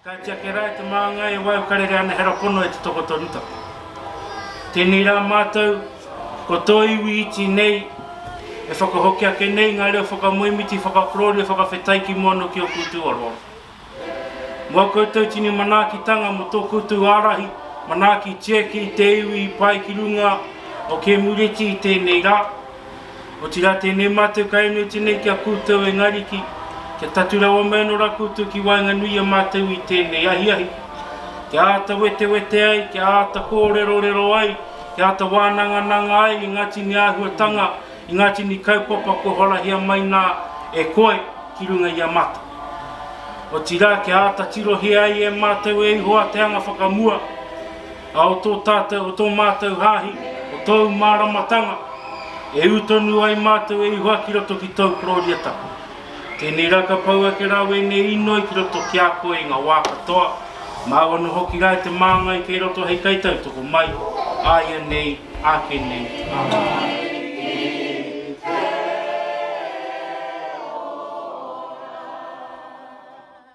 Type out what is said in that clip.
Kāti ake rā e te māngai e waiho karere ana he rapono e te toko tonutanga. Tēnei rā mātou, ko tō iwi iti nei, e whakahoki ake nei ngā reo whakamoemiti, whakakorōria, whakawhetai ki mua anō ki ō koutou aroaro. Mō ā koutou tini manaakitanga, mō tō koutou ārahi, manaaki tiaki i te iwi i pae ki runga o Kēmureti i tēnei rā. Otirā tēnei mātou ka inu tenei ki a koutou e Ngariki, kia tatu rawa mai anō rā koutou ki waenganui i a mātou i tēnei ahiahi, kia āta wetewete ai, kia āta kōrerorero ai, kia āta wānangananga ai i ngā tini āhuatanga, i ngā tini kaupapa kua horahia mai nā e koe ki runga i a mātou. Otirā kia āta tirohia ai e mātou e Ihoa te anga whakamua, A o tō tātou, o tō mātou hāhi, o tōu māramatanga, e ū tonu ai mātou e Ihoa ki roto ki tōu korōriatanga. Tēnei rā ka pau ake rā wēnei inoi ki roto ki a koe i ngā wā katoa, māu anō hoki rā e te māngai kei roto hei kaitautoko mai, āianei, āke nei, āmine.